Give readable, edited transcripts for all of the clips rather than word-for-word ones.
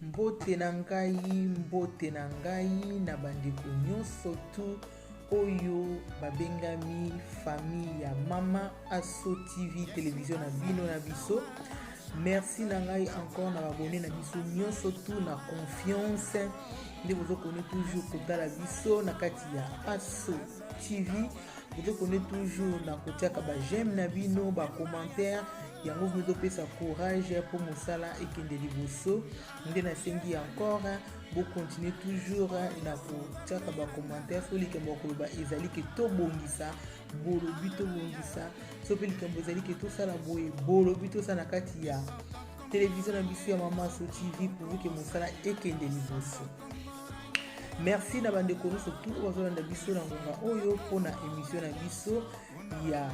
Mbote na ngai, mbote na ngai na bandeko nyonso tu oyo babengami famille ya Mama Asso TV television na bino na biso. Merci na ngai encore na babone na biso nyonso tu na confiance nde bozokone toujours kotala biso na kati ya Asso TV. Bozokone toujours na kotiaka ba j'aime na bino, ba commentaire yango bozopesa courage mpo mosala ekende liboso. Nde nasengi encore bokontinue toujours na kotiaka ba commentaire so likambo ya koloba ezali ke tobongisa, bolobi tobongisa, so mpe likambo ezali ke tosala boye, bolobi tosala na kati ya televizio na biso ya Mama Asso TV pourvu ke mosala ekende liboso. Merci na bandeko nyonso tu oyo bazolanda biso na ngonga oyo mpona émission na biso ya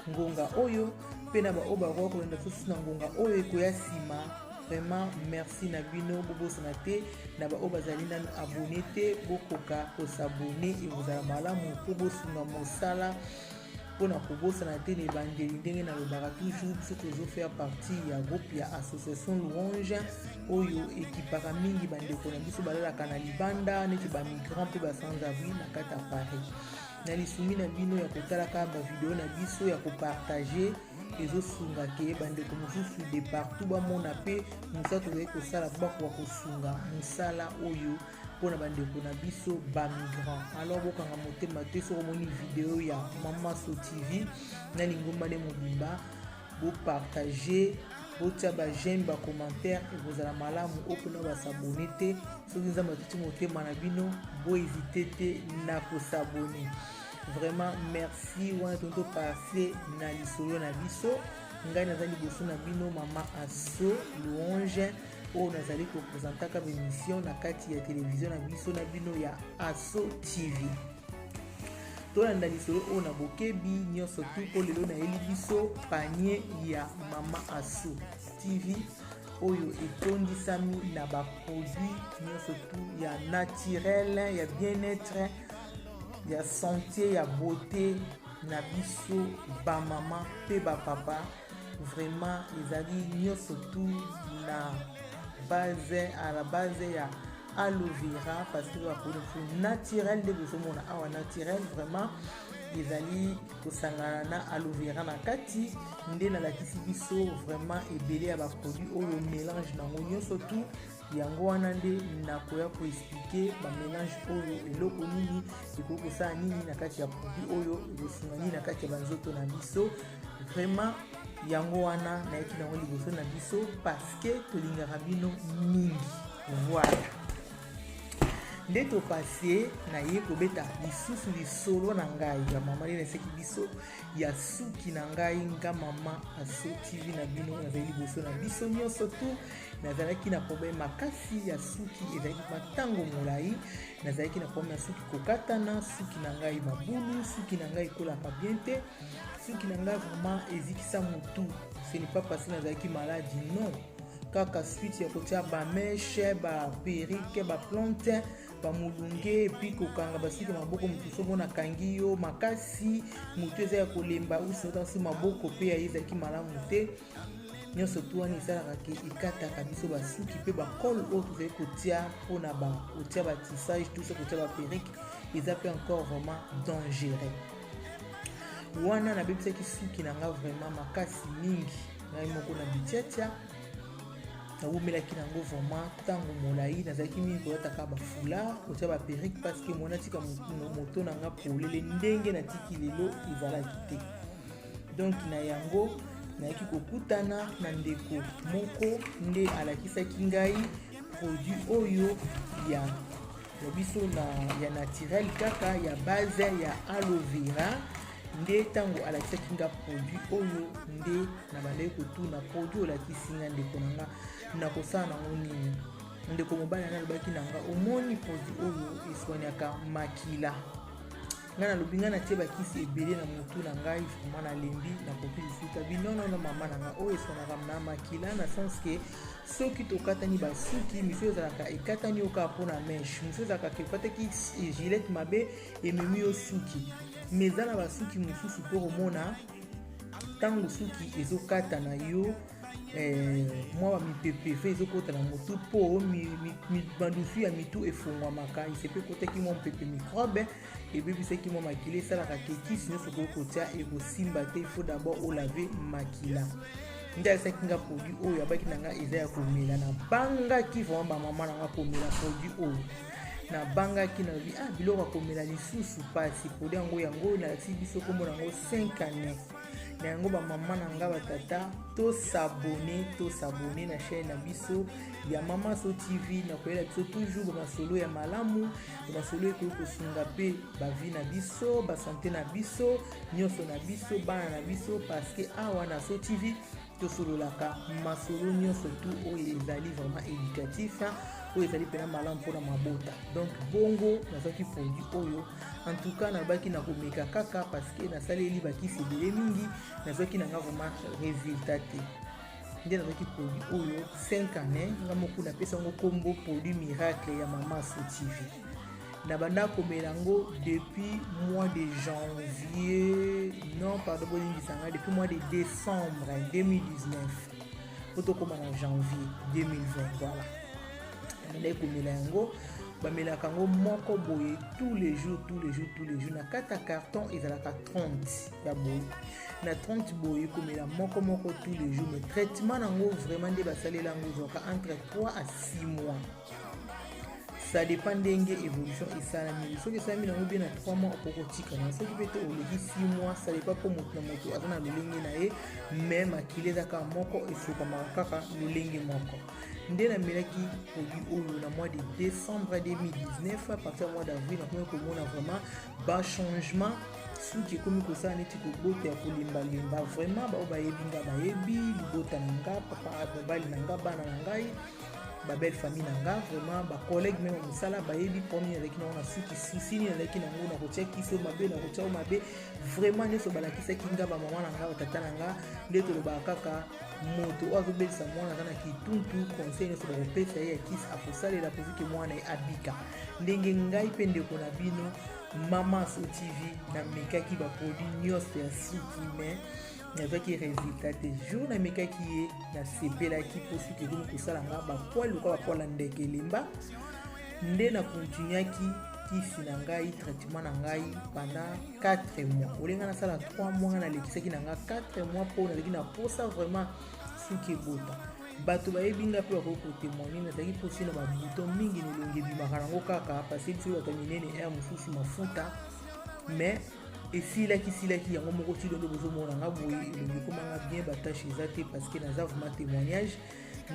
ngonga oyo, mpe na baoyo bakoka kolanda biso na ngonga oyo ekoya nsima. Vraiment merci na bino. Bobosana te na baoyo bazali nanu abonné te, bokoka kosabone, ekozala malamu mpo bosunga mosala. Mpona kobosana te na ebandeli, ndenge nalobaka toujours, biso tozofaire partie ya groupe ya association Louange oyo ekipaka mingi bandeko na biso balalaka na libanda neti bamigrant mpe ba sans abri na kati ya Paris. Na lisungi na bino ya kotalaka bavideo na biso, ya kopartage, ezosunga ke bandeko mosusu de partout bamona mpe mosala tozali kosala, bakoka kosunga mosala oyo mpona bandeko na biso bamigrant. Alors bokanga motema te, soki omoni video ya Mama Asso TV na lingomba nde mobimba, bopartage, botia ba j'aime, ba commentaire, ekozala malamu. Oyo mpena basabone te, soki Nzambe atuti motema na bino, bohésite te na kosabone. Vraiment merci. Wana tonto passe na lisolo na biso. Ngai naza liboso na bino, Mama Asso Louange, oyo nazali kopresentaka baémission na kati ya televizio na biso na bino ya Asso TV. Tolanda lisolo oyo na bokebi nyonso tu, mpo lelo nayeli biso panier ya Mama Asso TV oyo etondisami na baproduit nyonso tu ya naturel, ya bien-être, ya santé, ya beauté na biso bamama mpe bapapa. Vraiment ezali nyonso tu na base, à la base ya aloe vera, parce que baproduit naturel nde bozomona awa, naturel vraiment, ezali kosangana na aloe vera na kati. Nde nalakisi biso vraiment ebele ya baproduit oyo, mélange nango nyonso tu yango wana. Nde nakoya koexpliquer bamélange oyo, eloko nini ekoki kosala nini na kati ya produit oyo, ekosunga nini na kati ya banzoto na biso. Vraiment yango wana nayaki nango liboso na biso, parce que tolingaka bino mingi. Voilà nde topase naye kobeta lisusu lisolo na ngai ya mama nde naseki biso ya suki na ngai. Nga Mama Asso TV na bino, nazali liboso na biso nyonso tu. Nazalaki na problème makasi ya suki, ezalaki matango molai. Nazalaki na problème ya suki kokatana, suki na ngai mabulu, suki na ngai ekolaka bien te, suki na ngai vraiment ezikisa motu. Ce n'est pas parce nazalaki maladi, non, kaka suite ya kotia bamèches, baperruque, baplante, bamolunge, et puis kokanga basuki ya maboko. Motu soki nakangi yo makasi, motu eza ya kolemba, usi maboko mpe ya ye ezalaki malamu te. Nyonso tu wana esalaka ke ekataka biso basuki, mpe bacolle oyo tozali kotia mpona kotia batissage, tout ça, kotia baperruque, eza mpe encore vraiment dangereux. Wana nabebisaki suki na nga vraiment makasi mingi, ngai moko na bitiatia. Nawumelaki nango vraiment ntango molai. Nazalaki mingi kolataka bafoulard, kotia baperruque, parce que mwana tika moto na nga polele ndenge natiki lelo ezalaki te. Donc na yango nayaki kokutana na ndeko moko, nde alakisaki ngai produit oyo ya biso na ya naturel, kaka ya base ya aloe vera. Nde ntango alakisaki nga produit oyo, nde nabandaki kotuna: "Produit olakisi nga, ndeko na nga, nakosala nango nini?" Ndeko mobali wana alobaki na nga: "Omoni produit oyo, eswaniaka makila." Ngai nalobi: "Ngai natie bakisi ebele na motu na ngai, vraiment nalembi, nakoki lisusu." Tabi: "Nonono, mama na ngai, oyo eswanaka na makila na sens ke soki tokatani basuki misu, ezalaka ekatani yo kaka mpona mèche mosu, ezalaka ke okataki Gillette mabe, ememi yo suki. Mais eza na basuki mosusu mpo komona ntango suki ezokatana yo. eh, mwa bamipepe fe ezokota na motu mpo madusu ya mitu efungwamaka, isepe ekotaki mwa mopepe, microbe ebebisaki mwa makila. Esalaka ke kisi nyonso okoki kotia ekosimba te. Il faut d'abord olave makila. Nde alakisaki nga produit oyo, abaki na nga eza ya komela. Nabangaki vraiment, bamama na nga, komela produit oyo. Nabangaki, nalobi: "Ah, biloko ya komela lisusu mpasi." Produit yango, yango nalakisi biso, nkombo nango 5 années na yango. Bamama na nga, batata, tos'abonner, tos'abonner na chaîne na biso ya Mama So TV. Na koyela biso toujours bamasolo ya malamu, bamasolo ekoki kosunga mpe bavie na biso, basanté na biso nyonso, na biso bana na biso, parce que awa na So TV tosololaka masolo nyonso tu oyo ezali vraiment éducatif, oyo ezali mpena malamu mpona mabota. Donc bongo nazwaki produit oyo. En tout cas, nalobaki na komeka kaka, parce que nasaleli bakisi ebele mingi, nazwaki nanga vraiment résultat te. Nde nazwaki produit oyo 5 années. Nga moko napesa yango nkombo produit miracle ya Mama So TV. Na banda komela yango depuis mois de janvier, non, pardon, bolimbisa nga, depuis mois de décembre 2019 po tokóma na janvier 2020. Voilà, nabandaki komela yango. Bamelaka yango moko boye tous les jours, tous les jours, tous les jours. Na kati ya carton ezalaka 30 ya boye, na 30 boye, komela moko moko tous les jours. Mais traitement nango vraiment, nde basalela yango, ezwaka entre 3 à 6 mois, ça dépend ndenge évolution esalami. Soki esalami nango bien na 3 mois, okoki kotika na. Soki mpe te, oleki 6 mois, ça dépend, mpo moto na moto aza na lolenge na ye. Mais makili eza kaka moko, esokamaka kaka lolenge moko. Nde namelaki produit oyo na mois de décembre 2019. À partir ya mois d'avril, nakomi komona vraiment bachangement. Suki ekomi kosala neti kobota ya kolembalemba. Vraiment, baoyo bayebi nga bayebi, libota na nga, papa, mobali na nga, bana na ngai, babelle famille na nga, vraiment bacollègue même mosala bayebi problème nazalaki nango na suki. Susi nini nazalaki nango, na kotia kisi oyo mabe, na kotia oyo mabe, vraiment nyonso balakisaki nga, bamama na nga, batata na nga. Nde tolobaka kaka, moto oyo azobelisa mwana aza na kituntu, conseil nyonso bakopesa ye ya kisi, akosalela pourvu mwana ye abika. Ndenge ngai mpe ndeko na bino Mama So TV namekaki baproduit nyonso ya suki, mais nazwaki résultat te. Jour namekaki ye, nasepelaki, mpo suki ekomi kosala nga bapoils lokola bapoils ya ndeke elemba. Nde nakontinuaki kisi na ngai, traitement na ngai pendant 4 mois. Olenga nasala 3 mois, ngai nalekisaki na nga 4 mois, mpo naleki na posa vraiment suki ebota. Bato bayebi nga mpe bakoki kotémoigner. Nazalaki mposi na babouton mingi na elongi, ebimaka nango kaka parce biso bato minene aire mosusu mafuta, mais esilaki silaki yango moko. Ti londo bozomona nga boye, elongi ekomanga bien, bataches eza te, parce que naza vraiment témoignage.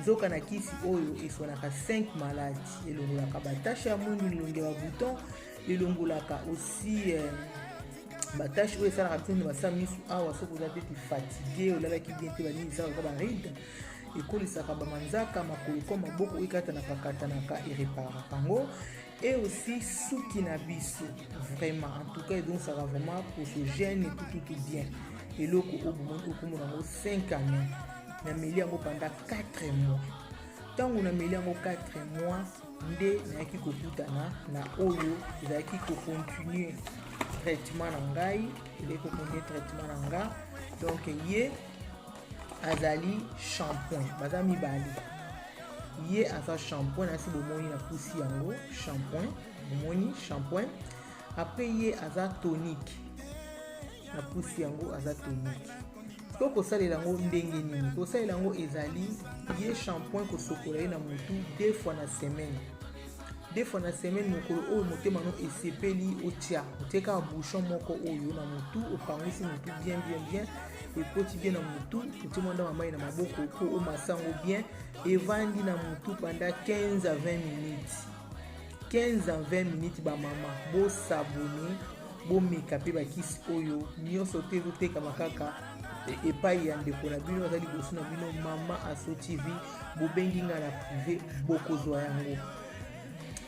Nzoka na kisi oyo eswanaka 5 maladi: elongolaka bataches ya mwindu, elongi ya babouton, elongolaka aussi bataches oyo esalaka biso nde basala misu awa. Soki oza teti fatigue, olalaki bien te, banini, esalaka barides, ekolisaka bamanzaka, makolo ko maboko oyo ekatanaka katanaka, ereparaka yango. Et aussi suki na biso, vraiment, en tout cas, ezongisaka vraiment poso jeune, tout, tout bien. Eloko oyo bomoni, okomona yango 5 années. Nameli yango pendant 4 mois. Ntango nameli yango 4 mois, nde nayaki kokutana na oyo ezalaki kocontinue traitement na ngai, ezalaki kocontinue traitement na nga. Donc ye azali shampoing, baza mibale. Ye aza shampoing, nasi bomoni, napusi yango shampoing, bomoni shampoing. Après, ye aza tonique, napusi yango, aza tonique. To kosalela yango ndenge nini? Kosalela yango ezali, ye shampoing, kosokola ye na motu deux fois na semaine, deux fois na semaine. Mokolo oyo motema no esepeli, otia, otie kaka bouchon moko oyo na motu, opangwisi motu bien bien bien, ekoti bien na motu, otie mwa ndambo mai na maboko mpo omasa yango bien. Evandi na motu pendant 15 à 20 minutes, 15 à 20 minutes. Bamama, bos'abonner, bomeka mpe bakisi oyo nyonso te ezotekama kaka epai ya ndeko na bino aza liboso na bino, Mama Aso TV. Bobengi nga na privé, bokozwa yango.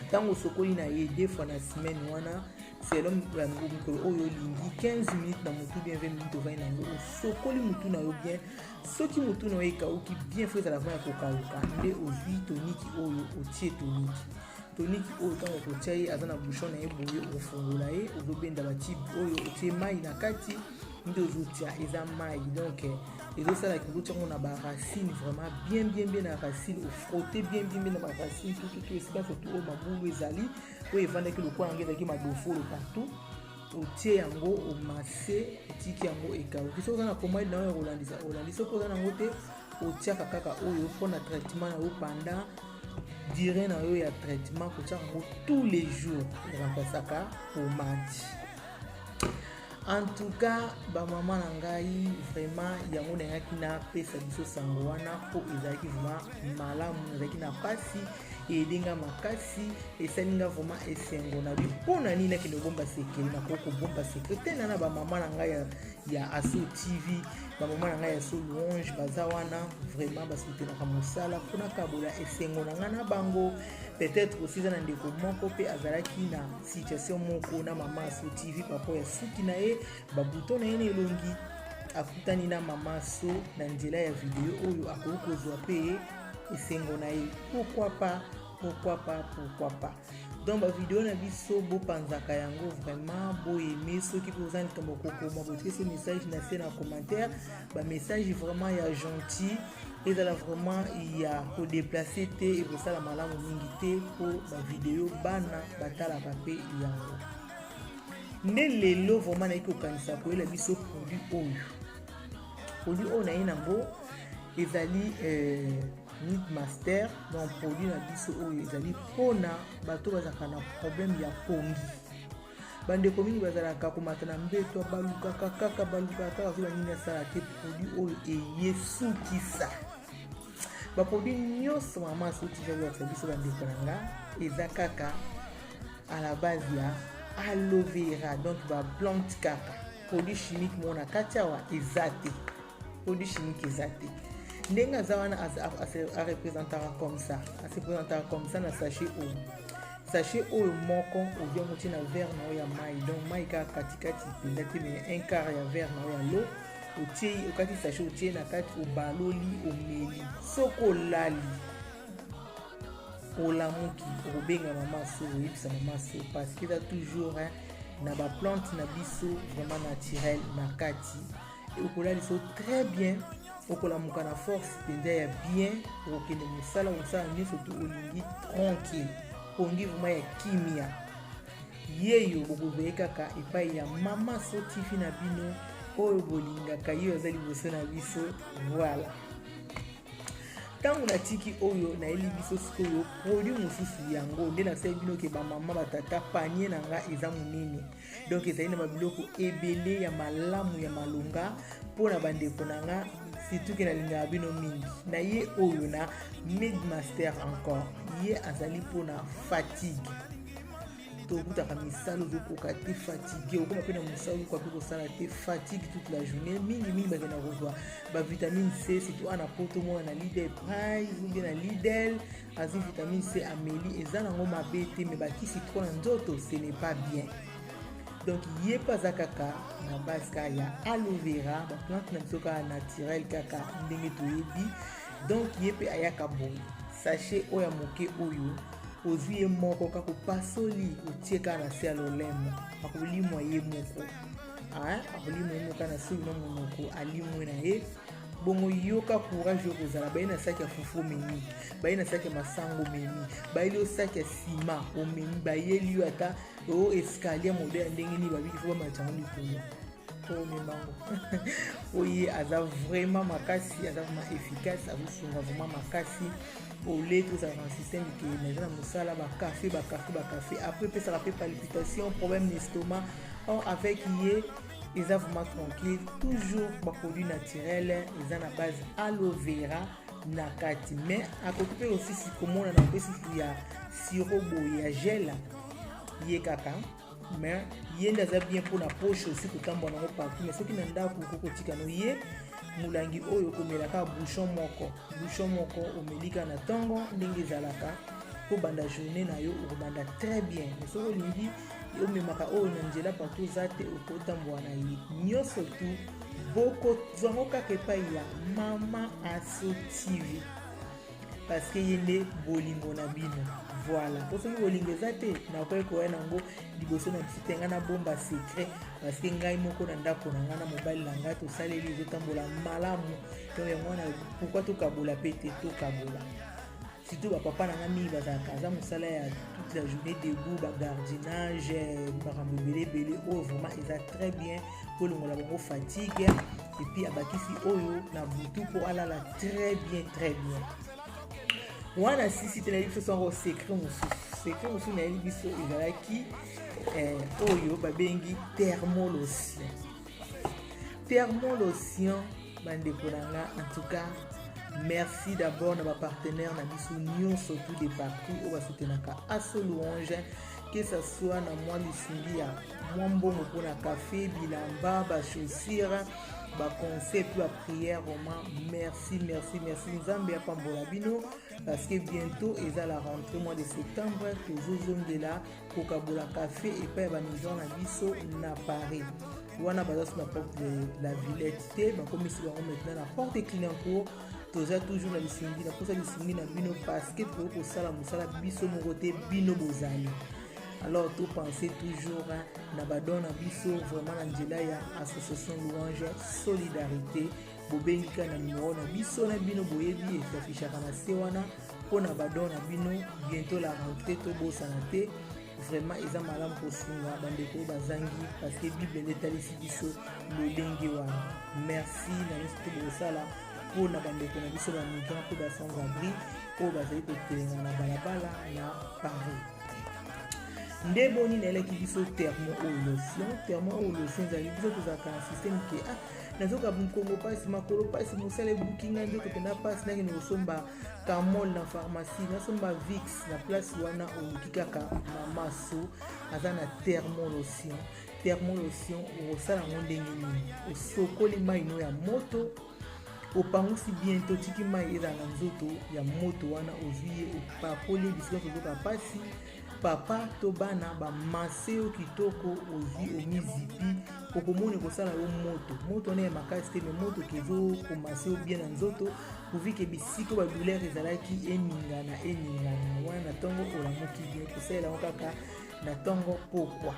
Ntango osokoli na ye deux fois na semaine wana, selon mikolo oyo olingi, 15 minutes na motu bien, 20 minutes ovandi nango, osokoli motu na yo bien. Soki motu na yo ekauki bien, faut ezala vraiment ya kokauka, nde ozwi tonique oyo, otie tonique. Tonique oyo, ntango okotia ye, aza na bouchon na ye boye, okofungola ye, ozobenda batibe oyo, otie mai na kati. Nde ozotia eza mai, donc ezosalaka ozotia yango na baracine vraiment bien bien bien na racine, ofrotte bien bien bien na baracine tututu esika surtout oyo mabulu ezali, oyo evandaki lokola yango ezalaki madofolo partout. Otie yango, omase, otiki yango ekauki. Soki oza na pomade na yo ya kolandisa, olandisi. Soki oza nango te, otiaka kaka oyo mpona traitement na yo pendant durée na yo ya traitement. Kotiaka yango tous les jours, eremplaçaka pomade. En tout cas, bamama na ngai, vraiment yango nayaki napesa biso sango wana mpo ezalaki vraiment malamu. Ezalaki na mpasi, eyedenga makasi, esali nga vraiment esengo na bi. Mpo na nini nakende kobomba sekele? Nakoki kobomba secret te na bamama na ngai ya Aso TV. Bamama na ngai ya So Louange baza wana, vraiment basoutenaka mosala. Mpona kabola esengo na ngai na bango, peut-être aussi eza na ndeko moko mpe azalaki na situation moko na mama Aso TV par rapport ya suki na ye, babouton na ye na elongi, akutani na mama So na nzela ya video oyo, akoki kozwa mpe esengo na ye. Pourquoi pas, pourquoi pas, pourquoi pas? Donc bavideo na biso, bopanzaka yango vraiment, boyeme. Soki mpe oza likambo kokoma, botikisi message na se na commentaire, bamessage vraiment ya gentil, ezala vraiment ya kodéplacer te, ekosala malamu mingi te mpo bavideo bana batalaka mpe yango. Nde lelo vraiment nayaki kokanisa koyela biso produit oyo. Produit oyo naye nango ezali Nid Master. Donc produit na biso oyo ezali mpona bato bazalaka na problème ya pongi. Bandeko mingi bazalaka komata na mbeto, balukaka kaka, balukaka kaka, soki banini asala te. Produit oyo eyesukisa baproduit nyonso mama Asoti azolakisa biso. Bandeko na nga, eza kaka à la base ya aloe vera, donc baplante kaka. Produit chimique moko na kati awa eza te, produit chimique eza te. Ndenge aza wana, areprésentaka comme ça, aseprésentaka comme ça na sachet oyo. Sachet oyo moko, ozwi yango, tie na verre na oyo ya mai, donc mai kaka katikati mpenza te, mais un quart ya verre na oyo ya l'eau. Otie, okati sachet, otie na kati, obaloli, omeli. Soki olali, olamuki, okobenga mama So, oyebisa mama So, parce que eza toujours, hein, na baplante na biso vraiment naturel na kati. Okolalisa très bien, okolamuka na force mpenza ya bien, okokende mosala, kosala nyonso to olingi tranquille, pongi vraiment ya kimia. Yeyo bokozwa kaka epai ya mama So TV na bino oyo bolingaka, ye aza liboso na biso. Voilà, ntango natiki oyo, nayeli biso sikoyo produit mosusu. Yango nde nasali bino ke bamama, batata, panier na nga eza monene, donc ezali na babiloko ebele ya malamu ya malonga mpona bandeko na nga, surtout ke nalingaka bino mingi. Na ye oyo na Medmaster encore, ye azali mpona fatigue. Tokutaka misala, ozokoka te, fatigue, okoma mpe na mosala, okoka mpe kosala te, fatigue toute la journée. Mingimingi bakenda kozwa bavitamine C, surtout ana poto, mona na Leader Price ou bien na Lidl, azwi vitamine C, ameli. Eza nango mabe te, mais bakisi trop na nzoto, ce n'est pas bien. Donc ye mpe aza kaka na base kaka ya aloe vera, baplante na biso kaka naturel, kaka ndenge toyebi. Donc ye mpe ayaka boye, sachet oyo ya moke oyo, ozwi ye moko kaka, opasoli, otie kaka na se ya lolemo, akolimwa ye moko, akolimwa ye moko kaka na soki na monoko, alimwe na ye bongo. Yoka courage oyo kozala. Baye na saki ya fufu, omemi. Baye na saki ya masango, omemi. Bayeli yo saki ya nsima, omemi. Bayeli yo ata o escalier modèle ya ndenge nini, babiki fo bamatisa yango likolo, omemango. Oye aza vraiment makasi, aza vraiment efficace, azosunga vraiment makasi. Ole tozalaka na système ke naza na mosala, bacafé, bacafé, bacafé, après epesaka mpe palpitation, problème na estomac. Or avec ye eza vraiment tranquille, toujours baproduit naturel, eza na base aloe vera na kati. Mais akoki mpe osisi komonana mpe susu ya sirop boye ya gel, ye kaka. Mais ye nde aza bien mpona poche aussi, kotambola nango partout. Mais soki na ndako, okoki kotika no ye molangi oyo, okomela kaka bouchon moko, bouchon moko omeli kaka na ntongo ndenge ezalaka, kobanda journée na yo, okobanda très bien. Mais soki olingi omemaka oyo na nzela partout, oza te, okotambola na ye nyonso tu. Bokozwango kaka epai ya mama Aso TV. Parce que ye nde bolingo na bino. Voilà, mpo soki bolingo eza te, nakoki koya nango liboso na biso te. Ngai nabomba secret parce que ngai moko na ndako na ngai na mobali na ngai tosaleli, ezotambola malamu. Donc yango wana, pourquoi tokabola mpe te? Tokabola surtout bapapa na ngai mingi bazalaka, aza mosala ya toute la journée debout, bagardinage, makambo ebele ebele. Oyo vraiment eza très bien mpo elongola bango fatigue, et puis abakisi oyo na butu mpo alala très bien, très bien. Wana sisi te, nayebi biso sango secret mosusu. Secret mosusu nayebi biso ezalaki oyo babengi thermolotion. Thermolotion, bandeko na nga, en tout cas merci d'abord na bapartenaire na biso nyonso tout de partout oyo basoutenaka Aso Louange, que ça soit na mwa lisungi ya mwa mbongo mpona café, bilamba, bachaussure, baconseil mpe baprière. Vraiment merci, merci, merci. Nzambe apambola bino, parce que bientôt eza la rentrée, mois de septembre, tozozongela kokabola café epai ya bamigrant na biso na Paris. Wana baza so na Porte de la Villette te, bakomisi bango maintenant na Porte Clignancourt. Toza toujours na lisungi, na posa lisungi na bino, parce que tokoki kosala mosala biso moko te, bino bozali. Alors topense toujours na badon na biso vraiment na nzela ya association Louange Solidarité. Bobengi kaka na numero na biso na bino boyebi, efafishaka na se wana mpo na badon na bino. Bientôt la rentrée, tobosana te. Vraiment eza malamu kosunga bandeko oyo bazangi, parce que Bible etalisi biso lolenge wana. Merci na nyonso to bokosala mpo na bandeko na biso bamigrant mpe basans abri oyo bazali kotelenga na balabala na Paris. Nde boni nayelaki biso thermo oyo lotion. Thermo oyo lotion ezali, biso tozalaka na système ke ah, nazoka mokongo mpasi, makolo mpasi, mosala ebuki ngai, nzoto mpenza mpasi, nakende kosomba Camol na pharmacie, nasomba Vicks na place wana. Oluki kaka Mama So, aza na thermolotion. Thermolotion okosala yango ndenge nini? Osokoli mai no ya moto, opangusi bien, totiki mai ezala na nzoto ya moto wana, ozwi ye, opakoli bisika tozoka mpasi. Papa to bana bamase yo kitoko, ozwi, omizipi, okomona ekosala yo moto. Moto wana ya makasi te, mais moto kezokomase yo bien na nzoto, pourvu ke bisika badouleur ezalaki eningana, eningana wana. Na ntongo olamuki bien, kosalela yango kaka na ntongo pokwa.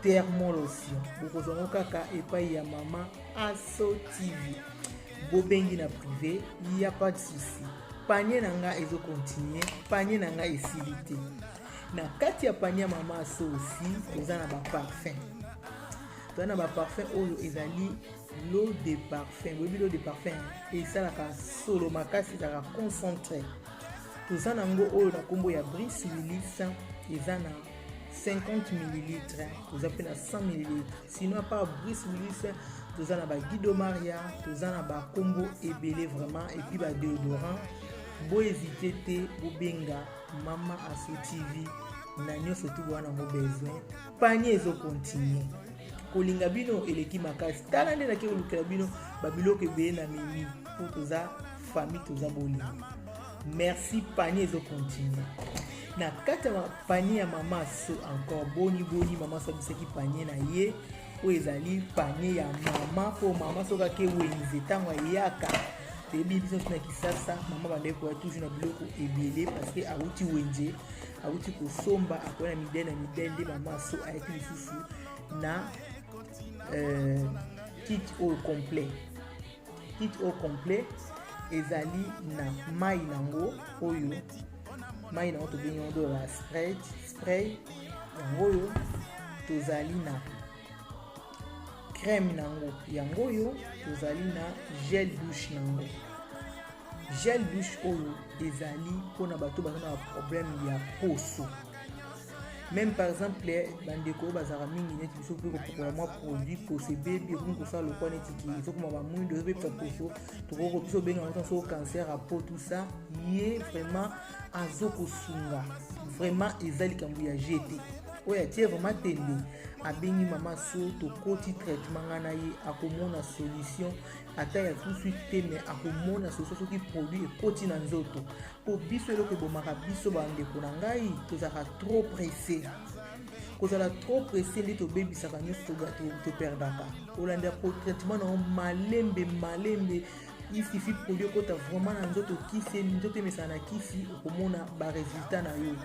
Thermolotion bokozwa yango kaka epai ya Mama Aso TV. Bobengi na privé, ya pas de souci. Panier na nga ezocontinue, panier na nga esili te. Na kati ya panier ya Mama Aso aussi toza na baparfum. Toza na baparfum oyo ezali l'eau de parfum. Boyebi l'eau de parfum esalaka solo makasi, ezalaka concentré. Toza nango oyo na nkombo ya Brice Willis, eza na 50 ml, toza mpe na 100 ml. Sinon, à part Brice Willis, toza na baguido Maria, toza na bakombo ebele vraiment, et puis badéodorant. Bohésite te, bobenga Mama Aso TV na nyonso tu bowana yango besoin. Panier ezocontinue, kolinga bino eleki makasi. Tala nde nake kolukela bino babiloko ebele na memi, mpo toza famille, toza bolingo. Merci. Panier ezocontinue. Na kati ya panier ya Mama So encore, boni boni Mama So abisaki panier na ye oyo ezali panier ya mama, mpo mama soki ake wenze, ntango ayaka, toyebi biso nyonso na Kisasa, mama bandeki koya toujours na biloko ebele, parce que awuti wenze, awuti kosomba, akoya na midele na midele. Nde Mama So ayaki lisusu na kit oyo complet. Kit oyo complet ezali na mai nango oyo, mai nango tobengi yango do la spray. Spray yango oyo, tozali na crème nango yango oyo, tozali na gel douche nango. Gel douche oyo ezali mpona bato baza na baproblème ya poso. Même par exemple bandeko oyo bazalaka mingi neti biso mpe, kopakola mwa produit, poso ebebi, ekomi kosala lokwa neti ki ezokoma bamwindo, ezobebisa poso. Tokoki biso obenga yango so cancer ya peau, tout ça. Ye vraiment azokosunga, vraiment eza likambo ya jete oyo atie vraiment tembe. Abengi Mama So, tokoti traitement ngai na ye, akomona solution ata ya tout suite te, mais akomona solution soki produit ekoti na nzoto. Mpo biso eloko ebomaka biso, bandeko na ngai, tozalaka trop pressé. Kozala trop pressé nde tobebisaka nyonso, toperdaka. Olandela po traitement na yo malembe malembe. Il suffit produit ekota vraiment na nzoto, kisi nzoto emesana na kisi, okomona baresultat na yo.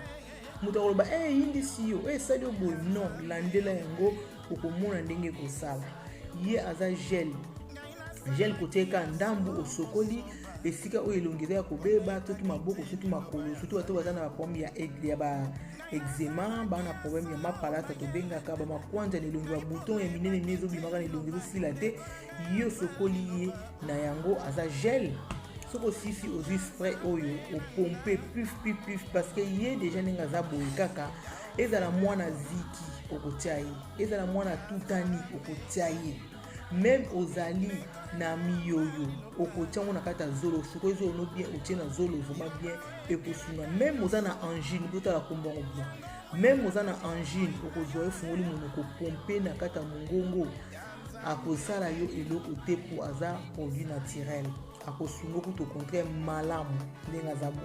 Moto akoloba e eyindisi yo, e esali yo boye. Non, landela yango, okomona ndenge ekosala. Ye aza gel, gel kotieka ndambu, osokoli esika oyo elongi eza ya kobeba, soki maboko, soki makolo, surtout bato baza na baproblème ya ba eczéma, baa na problème ya mapalata, tobengaka bamakwanja na elongi, babouton ya minene minene ezobimaka na elongi, ezosila te. Ye osokoli ye na yango, aza gel. Soki osisi, ozwi spray oyo, opompe puf puf puf, parce que ye déjà ndenge aza boye kaka, ezala mwana ziki okotia ye, ezala mwana tutani okotia ye, même ozali na miyoyo okotia yango na kati ya zolo. Soki zolo no bien, otie na zolo vraiment bien, ekosunga. Même oza na angine, botala kombo yango bien, même oza na angine, okozwa, efungoli monoko, pompe na kati ya mongongo, akosala yo eloko te, mpo aza produit naturel. Akosunga kutu, au contraire, malamu ndenge aza bo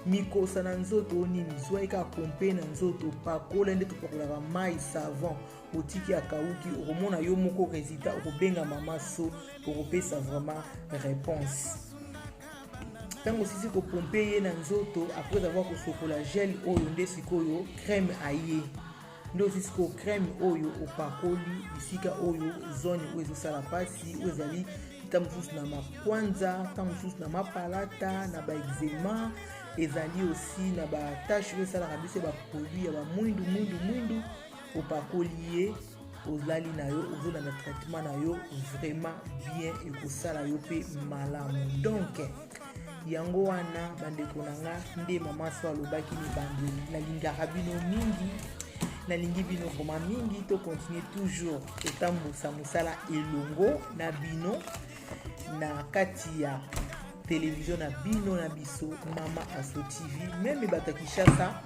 mikosa na nzoto nini. Zwa ye kaka, pompe na nzoto, pakola nde topakolaka mai savon, otiki akauki, okomona yo moko résultat. Okobenga mama so, okopesa vraiment réponse. Ntango osisi kopompe ye na nzoto, après avoir kosokola gel oyo, nde sikoyo crème aye. Nde osisi ko crème oyo, opakoli bisika oyo, zone oyo ezosala mpasi, oyo ezali ntango mosusu na makwanza, ntango mosusu na mapalata, na baeczéma, ezali aussi na batache oyo esalaka biso ya baproduit ya bamwindu mwindu mwindu. Opakoli ye, ozali na yo, ozolanda traitement na yo vraiment bien, ekosala yo mpe malamu. Donc yango wana, bandeko na nga, nde mama so alobaki mibandeli. Nalingaka bino mingi, nalingi bino vraiment mingi. Tocontinue toujours kotambusa mosala elongo na bino na kati ya télévision na bino na biso, Mama Aso TV. Même bato ya Kinshasa,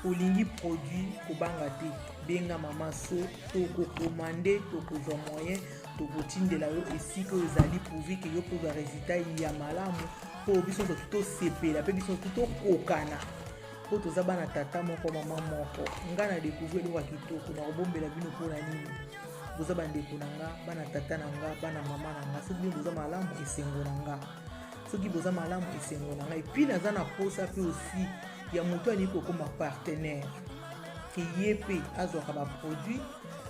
olingi produit, kobanga te, benga mama so, tokokomande, tokozwa moyen, tokotindela yo esika oyo ezali, pourvu que yo mpo ozwa résultat ya malamu, mpo biso nyonso tosepela, mpe biso nyonso tokokana, mpo toza bana tata moko, mama moko. Ngai na découvrir eloko ya kitoko, nakobombela bino mpona nini? Boza bandeko na nga, bana tata na nga, bana mama na nga. Soki bino boza malamu, esengo na nga. Soki boza malamu, esengo na ngai. Puis naza na posa mpe aussi ya moto alingi kokóma partenaire, que ye mpe azwaka baproduit,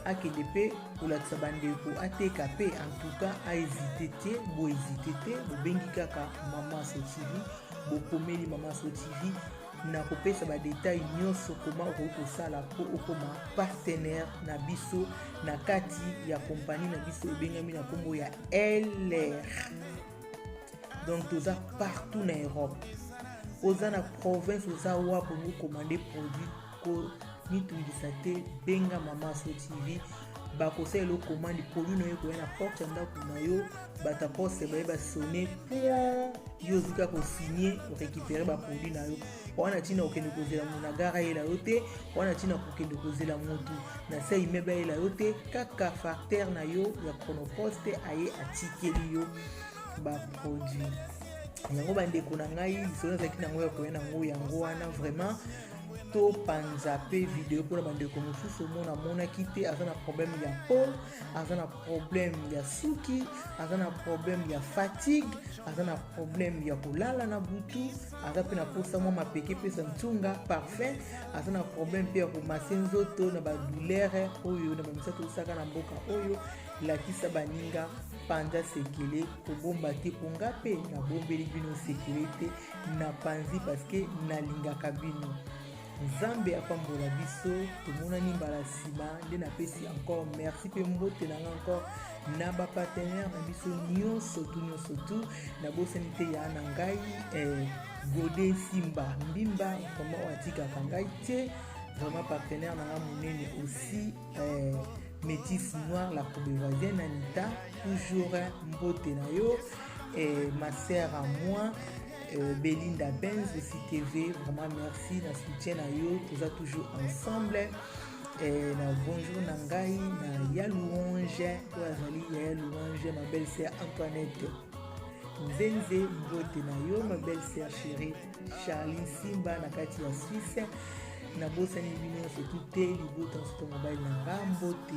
akende mpe kolakisa bandeko, ateka mpe. En tout cas, ahésite te, bohésite te, bobengi kaka Mama So TV, bokomeli Mama So TV, na kopesa badetail nyonso koma okoki kosala mpo okóma partenaire na biso na kati ya kompani na biso ebengami na nkombo ya LR. Donc toza partout na Europe, oza na province, oza wapi, olingi komande produit, komitungisa te, benga Mama So TV, bakosalela commande, produit na yo ekoya na porte ya ndako na yo. Bato ya poste baye basone point, yo ozwi kaka kosigne, orécupere baproduit na yo wana. Ntina kokende kozela moto na gare ayela yo te wana, ntina kokende kozela motu na se immeuble ayela yo te. Kaka facteur na yo ya Chronopost aye, atikeli yo baproduit yango. Bandeko na ngai, lisolo nazalaki nango ya koya nango yango wana. Vraiment, topanza mpe video mpona bandeko mosusu omona amonaki te. Aza na problème ya peau, aza na problème ya suki, aza na problème ya fatigue, aza na problème ya kolala na butu, aza mpe na posa mwa mapeke epesa ntunga parfum, aza na problème mpe ya komase nzoto na badouleur oyo na bamisato osaka na mboka oyo. Lakisa baninga, panza sekele, kobomba te, mpo nga mpe nabombeli bino sekele te, napanzi parce que nalingaka bino. Nzambe apambola biso, tomonani mbala nsima. Nde napesi encore merci mpe mbote na nga encore na bapartenaire na biso nyonso tu, nyonso tu. Nabosani te ya na ngai Gode Simba Mbimba, vraiment oyo atikaka ngai te, vraiment partenaire na nga monene aussi, Métis Noir, la Kobe voisienne Anita, toujours mbote na yo, ma sœur à moi, Belinda Benz aussi TV, vraiment merci na soutien na yo, toza toujours ensemble. Na bonjour na ngai na ya louange oyo azali ya louange, ma belle sœur Antoinette Nzenze, mbote na yo, ma belle sœur chérie Charline Simba na kati ya Suisse. Nabosani bino nyonso tu te. Libota nyonso to mobali na nga, mbote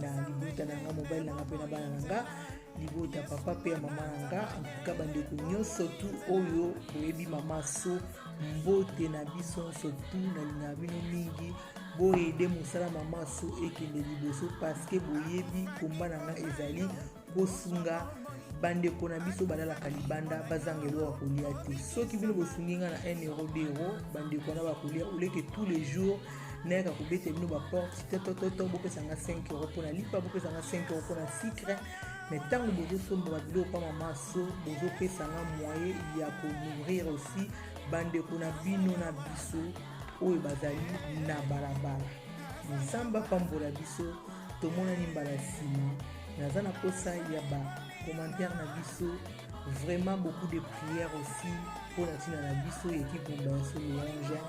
na libota na nga, mobali na nga mpe na bana na nga. Libota papa mpe ya mama na nga. Antuka bandeko nyonso tu oyo boyebi mama So, mbote na biso nyonso tu, nalingaka bino mingi. Boyede mosala mama So ekende liboso, parceke boyebi komba na nga ezali kosunga bandeko na biso balalaka libanda, bazanga eloko ya kolia te. Soki bino bosungi nga na 1 euro, 2 euro, bandeko wana bakolia oleke. Tous les jours nayaka kobeta bino baporte totototo, bopesa nga 5 euro mpona lipa, bopesa nga 5 euro mpona sucre. Mais ntango bozosomba babiloko pa mama So, bozopesa nga moyen ya konourrir aussi bandeko na bino na biso oyo bazali na balabala. Nzambe apambola biso, tomonani mbala nsima. Naza na posa ya bacommentaire na biso, vraiment beaucoup de prières aussi mpo na ntina na biso équipe Mombaso Louange.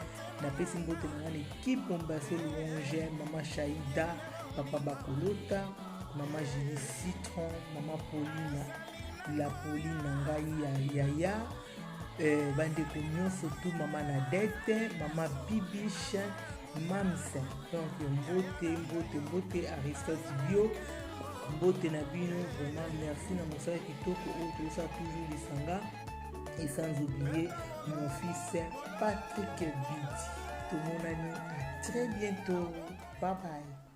Napesi mbote na nga na équipe Mombaso Louange: mama Shaida, papa Bakolota, mama Julie Citron, mama Pauline, la Pauline na ngai ya yaya, bandeko nyonso tu, mama Nadete, mama Bibiche, Mams. Donc mbote, mbote, mbote. Aristote Bio, mbote na bino. Vraiment merci na mosala kitoko oyo tozosala toujours lisanga. Et sans oublier mon fils Patrick Bidi. Tomonani à très bientôt, bye bye.